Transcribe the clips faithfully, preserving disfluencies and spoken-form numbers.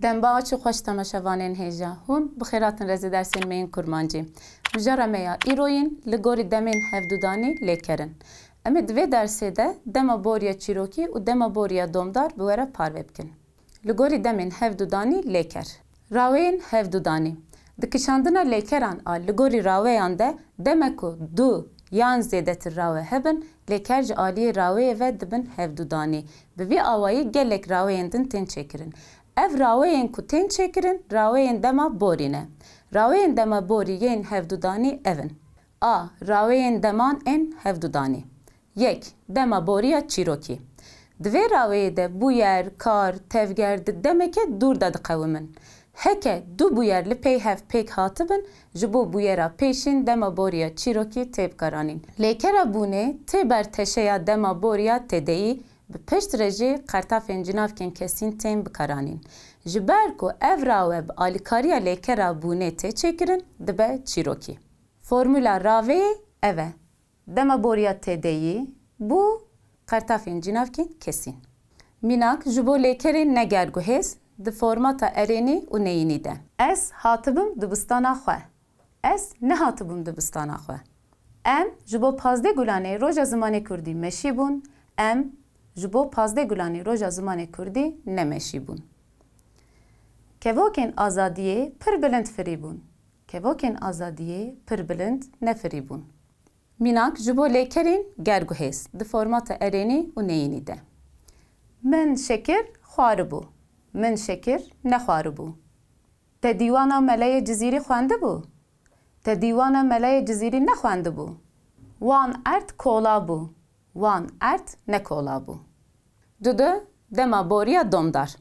Dembaş û xweş temaşevanên hêja. Hûn bi xêr hatin rêzê dersên me yên kurmancî. Mijara me ya îroyîn li gorî demên hevdûdanî lêker in. Em ê di vê dersê de dema boriya çîrokî û dema boriya domdar bi we re parve bikin. Li gorî demên hevdûdanî lêker. Raweyên hevdûdanî. Di kişandina lêkeran a li gorî raweyan de deme ku du yan zêdetir rawe hebin, lêker ji aliyê raweyê ve dibin hevdûdanî. Bi vî awayî gelek raweyên din tên çêkirin. Ev raweyên ku tên çêkirin, raweyên dema borî ne. Raweyên dema borî yên hevdûdanî ev in. A. Raweyên deman ên hevdûdanî. Yek. Dema boriya çîrokî. Di vê raweyê de bûyer, kar, tevger di demeke dûr de diqewimin. Heke du bûyer li pey hev pêk hatibin, ji bo bûyera pêşîn dema boriya çîrokî tê bikaranîn. Lêkera bûnê tê ber teşeya dema boriya têdeyî, bi pişt re jî qertafên cinavkên kesîn tên bikaranîn. Ji ber ku ev rawe bi alîkariya lêkera bûnê tê çêkirin, dibe çîrokî. Formula raweyê ev e. Dema boriya têdeyî bû qertafên cinavkên kesîn. Mînak, ji bo lêkerên negerguhêz di formata erênî û neyînî de. Ez hatibim dibistana xwe. Ez nehatibûm dibistana xwe. Em ji bo pazdeh Gulanê Roja Zimanê Kurdî meşî bûn. Em ji bo pazdeh Gulanê Roja Zimanê Kurdî nemeşî bûn. Kevokên azadiyê pir bilind firî bûn. Kevokên azadiyê pir bilind nefirî bûn. Mînak, ji bo lêkerên gerguhêz di formata erênî û neyînî de. Min şekir xwaribû. Min şekir nexwaribû. Te dîwana Meleyê Cizîrî xwendibû? Te dîwana Meleyê Cizîrî nexwendibû? Wan erd kola bû. Wan erd nekola bû. Dudu, dema boriya domdar.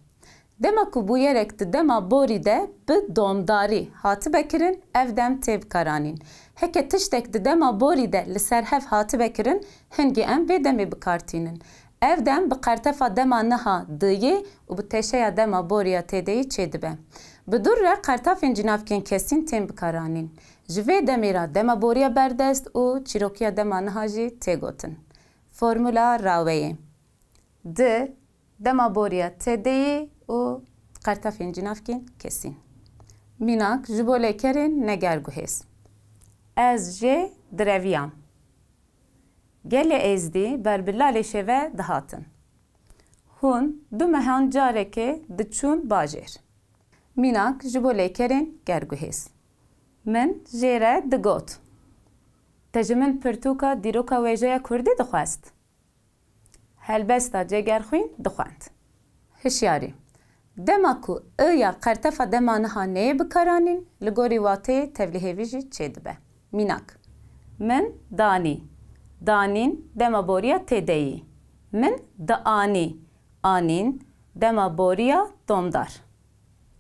Dema ku bûyerek di dema borî de bi domdarî hatibe kirin, ev dem tê bikaranîn. Heke tiştek di dema borî de li ser hev hatibe kirin, hingî em vê demê bi kar tînin. Ev dem bi qertefa dema niha diyê û bi teşeya dema boriya têdeyî çêdibe. Bi dûr re qertafên cinavkên kesîn tên bikaranîn. Ji vê demê re dema boriya berdest û çîrokiya dema niha jî tê gotin. Formula raweyê. Di, dema boriya têdeyî û qertafên cinavkên kesîn. Mînak, ji bo lêkerên negerguhêz. Ez jê direviyam. Gelê Êzdî ber bi Lalêşê ve dihatin. Hûn du mehan carekê diçûn bajêr. Mînak, ji bo lêkerên gerguhêz. Min jê re digot. Te ji min pirtûka dîroka wêjeya kurdî dixwest? Helbesta Cegerxwîn dixwend. Hişyarî. Dema ku i ya qertefa dema niha neyê bikaranîn, li gorî wateyê tevlihêvî jî çêdibe. Mînak. Min danî. Danîn dema boriya têdeyî. Min dianî. Anîn dema boriya domdar.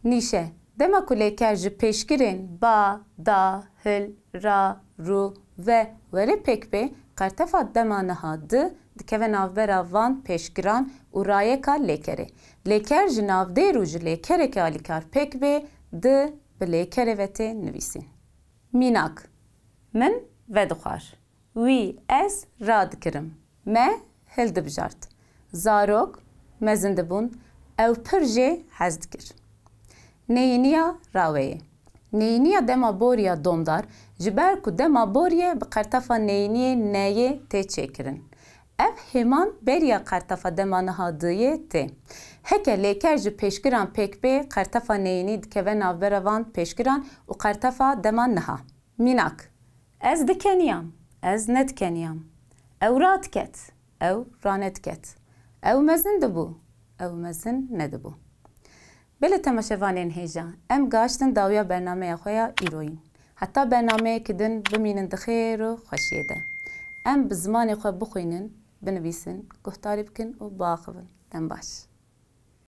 Nîşe. Dema ku lêker ji pêşgirên ba, da, hil, ra, rû, ve, werê pêk bê, qertefa dema niha di dikeve navbera van pêşgiran û rayeka lêkerê. Lêker ji navdêr û ji lêkerekê alîkar pêk bê, di bi lêkerê ve tê nivîsîn. Mînak. Min vedixwar. Wî ez radikirim. Me hildibijart. Zarok mezin dibûn, ew pir jê hez dikir. Neyîniya raweyê. Neyîniya dema boriya domdar, ji ber ku dema boriyê bi qertefa neyîniyê neyê tê çêkirin. Ev hêman beriya qertefa dema niha duyê tê. Heke lêker ji pêşgiran pêk bê, qertefa neyînî dikeve navbera van pêşgiran û qertefa dema niha. Mînak. Ez dikeniyam. Ez nedikeniyam. Ew radiket. Ew ranediket. Ew mezin dibû. Ew mezin nedibû. Belê temaşevanên hêja, em gaştin dawiya bernameya xwe ya îroyîn. Heta bernameyekî din bimînin di xêr û xweşiyê de. Em bi zimanê xwe bixwînin, binivîsin, guhdarî bikin û biaxivin. Dem baş.